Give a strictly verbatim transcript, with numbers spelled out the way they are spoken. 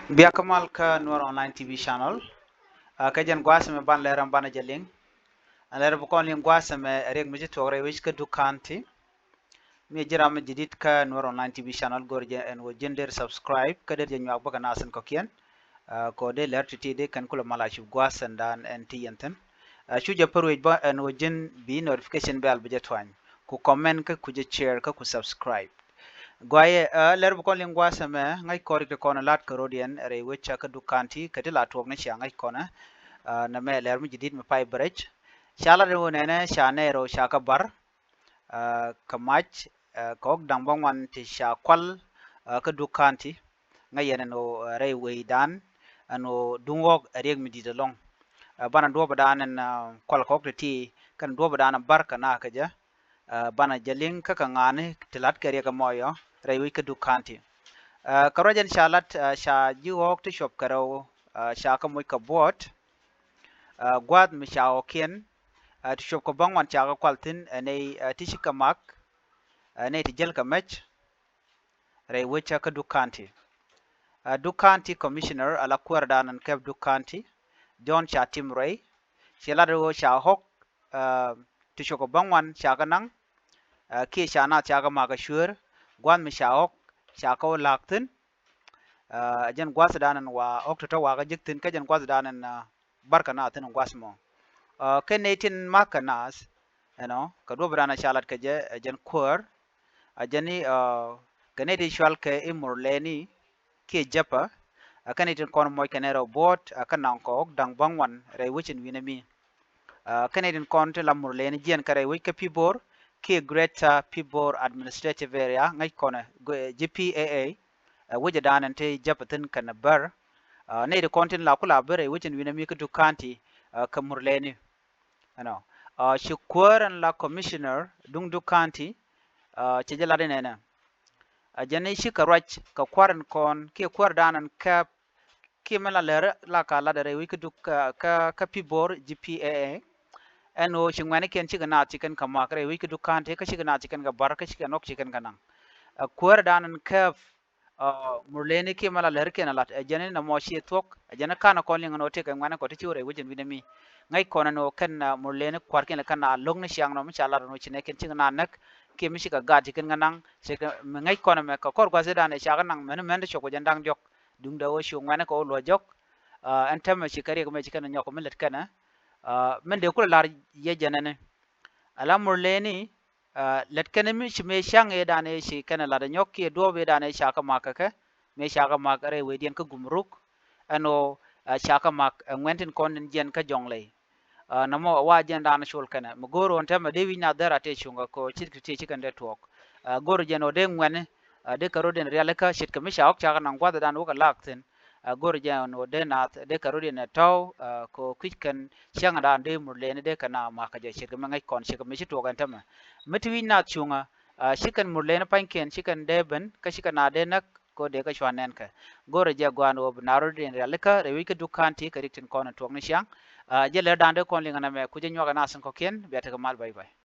Bia kä mal kä Nuer Online T V channel. Kä jɛn gua̱a̱th ɛmɛ ban lɛr ɛn banɛ jɛ liŋ. Ɛn lɛr bi kɔn liŋ gua̱a̱th ɛmɛ riɛk mi ci tuɔk rɛy wec kä Duk County. Mi ji̱ ram mi jadid kä Nuer Online T V channel, go̱r jɛ ɛn wä ji̱n der subscribe kä der jɛ nyuak bä kɛ nath in kɔ̱kiɛn. Kɛ wä dee lɛr ti̱ti̱ dee kɛn kulɛ mal a cup gua̱a̱th ɛn dan ɛn ti yɛn thi̱n. Cu jɛ pär wec bä ɛn wä ji̱n bi notification bell bi jɛ tuany, ku comment kä ku jɛ share kä ku subscribe. Guayɛ, lɛr bi kɔn liŋ gua̱a̱th ɛmɛ ŋäc kɔn rik ti kɔn lat kɛ rɔ̱diɛn rɛy wec kä Duk County kɛ ti la tuɔk ni cia ŋäc kɔn. Nɛmɛ lɛr mi jadid mi pay bärɛc. Ca lat in wä nɛnɛ ca nɛɛr ɔ ca kä bar. Kä mac kɛ ɣɔ̱k da̱ŋ bäŋuan ti ca kual kä Duk County. Ŋäc yɛn ɛn ɣöö rɛy wecdan ɛn ɣöö duŋ ɣɔ̱k ɛ riɛk mi di̱t ɛlɔ̱ŋ. Banɛ duɔ̱ɔ̱p ɛ dan ɛn kual kɛ ɣɔ̱k ti̱ti̱ kɛn duɔ̱ɔ̱p ɛ dan ɛ bar kɛ na kä jɛ. Banɛ jɛ liŋ kä kɛ ŋa̱a̱ni ti la̱t kɛ riɛk ɛmɔ yɔ rɛy wec kä Duk County. Kɛ ruac ɛn ca la̱t ca ji̱ ɣɔ̱k ti cuɔp kɛ rɛw ca kä moc kɛ buɔ̱ɔ̱t. Gua̱a̱th mi ca ɣɔ̱kiɛn ti cuɔp kɛ bäŋuan ca kä kual thi̱n ɛ nɛy ti ci kɛ mak ɛ nɛy ti jäl kɛ mɛc rɛy wec kä Duk County. Duk County Commissioner ala kuäärdan ɛn kɛp Duk County, John Catim Ruey, ci lat ɣöö ca ɣɔ̱k ti cuɔp kɛ bäŋuan ca kä naŋ kiɛ ca naath ca kä mak kä cuëër. Gua̱a̱th mi ca ɣɔ̱k ca kä wä la̱a̱k thi̱n. Ɛ jɛn gua̱thdan ɛn wa ɣɔ̱k tɔ̱tɔ̱ wa kä jek thi̱n kä jɛn gua̱thdan ɛn bar kɛ naath thi̱n gua̱th mɔ. Kɛ nɛy tin mak kɛ naath ɛnɔ kɛ duɔ̱ɔ̱pdan ɛ ca lat kɛ jɛ ɛ jɛn kuäär. Ɛ jɛn i̱ kɛ nɛy ti cual kɛ i̱ Murleni kiɛ Jäpä. Kɛ nɛy tin kɔn muɔc kɛ nɛy rɛw buɔ̱ɔ̱t kä naŋ kɛ ɣɔ̱k da̱ŋ bäŋuan rɛy wec in wi̱nɛ mi. Kɛnɛ tin kɔn ti la Murleni jiɛn kä rɛy wec kä Pibor kiɛ Greater Pibor Administrative Area ŋäc kɔnɛ G P A A. Wec ɛ dan ɛn ti Jäpä thi̱n kɛnɛ bär. Nɛy ti kɔn tin la kula bär rɛy wec ɛn wi̱nɛ mi kä Duk County kɛ Murleni. Ɛnɔ ci kuäär ɛn la Commissioner duŋ Duk County ci jɛ lat inɛnɛ. Ɛ jɛn i̱ cikɛ ruac kɛ kuäär ɛn kɔn kiɛ kuäärdan ɛn kɛp kiɛ mi la lɛr la ka lat rɛy wec kä Duk kä Pibor G P A A. Ɛn ɣöö ci ŋuɛ̈nikiɛn cikɛ naath ci kɛn kɛ mak rɛy wec kä Duk County kä cikɛ naath ci kɛn kɛ bär kä cikɛ nɔk ci kɛn kɛ naŋ. Ɛ kuäärdan ɛn kɛp Murleni kiɛ mi la lɛr kiɛn ɛ lat ɛ jɛn i̱ nɔmɔ ci thuɔ̱k ɛ jɛn i̱ ka̱n ɛ kɔn liŋ ɛn ɣöö tëëkɛ ŋuɛ̈ni kɔ ti ci wä rɛy wec ɛn wi̱nɛ mi. Ŋäc kɔn ɛn ɣöö kɛn Murleni kua̱rkiɛn lɛ kɛn a lo̱k ni ciaŋ nɔmɔ ca lat ɛn ɣöö ci nɛɛkiɛn cikɛ naath näk kiɛ mi cikɛ gaat ci kɛn kɛ naŋ. Cikɛ mi ŋäc kɔn ɛmɛ kɛ kɔr gua̱thidan ɛ ca kɛ naŋ mɛn mɛn ti cɔk wec ɛn da̱ŋ diɔ̱k. Duundɛ ɣöö cu ŋuɛ̈ni kɛ ɣöö luɔc jɔk. Ɛn täämɛ ci kɛ riɛk mɛ ci kɛn nyɔk mi lät kɛnɛ. Min dee kulɛ lar yɛ jɛnɛni ala Murleni lät kɛnɛ mi ci mëë ca̱ŋ ëëdan ëë ci kɛnɛ lat ɛ nyɔk kiɛ duɔ̱ɔ̱p ëëdan ëë ca kɛ mak kɛ kɛ mëë ca kɛ mak rɛy wecdiɛn kä Gumruk. Ɛn ɣöö ca kɛ mak ɛ ŋuɛ̈n tin kɔn in jiɛn kä Jɔŋlɛy. Nɔmɔ wa jiɛn dan col kɛnɛ mi go̱o̱r ɣän täämɛ dee wi̱c na dhɛr a tëë cuŋä kɛ ɣöö ce̱tkɛ tëë ci kɛn dee tuɔɔk. Go̱o̱r jɛn ɣöö dee ŋuɛ̈ni dee kɛ rɔ̱diɛn rialikä ce̱tkɛ mi ca ɣɔ̱k ca kɛ naŋ gua̱thdan wä kɛ laak thi̱n. Go̱o̱r jɛn ɣöö dee naath dee kɛ rɔ̱diɛn ɛ tɔ̱w kɛ ɣöö kui̱c kɛn ciaŋdan dee Murleni dee kɛ na mak kɛ jɛ ce̱tkɛ mi ŋäc kɔn ce̱tkɛ mi ci tuɔɔk ɛn täämɛ. Mi ti wi̱c naath cuŋä ci kɛn Murleni pa̱nykiɛn ci kɛn dee ben kä ci kɛn na dee näk. Kɛ ɣöö dee kä cua nɛn kɛ go̱o̱rɛ jɛ gua̱a̱n ɣöö bi na rɔ̱diɛn rialikä rɛy wec kä Duk County kɛ rik tin kɔn in tuɔɔk ni ciaŋ. Jɛ lɛr da̱a̱n dee kɔn liŋ ɛn ɛmɛ ku jɛ nyuak ɛn a thi̱n kɔ̱kiɛn bia tekɛ mal bye bye.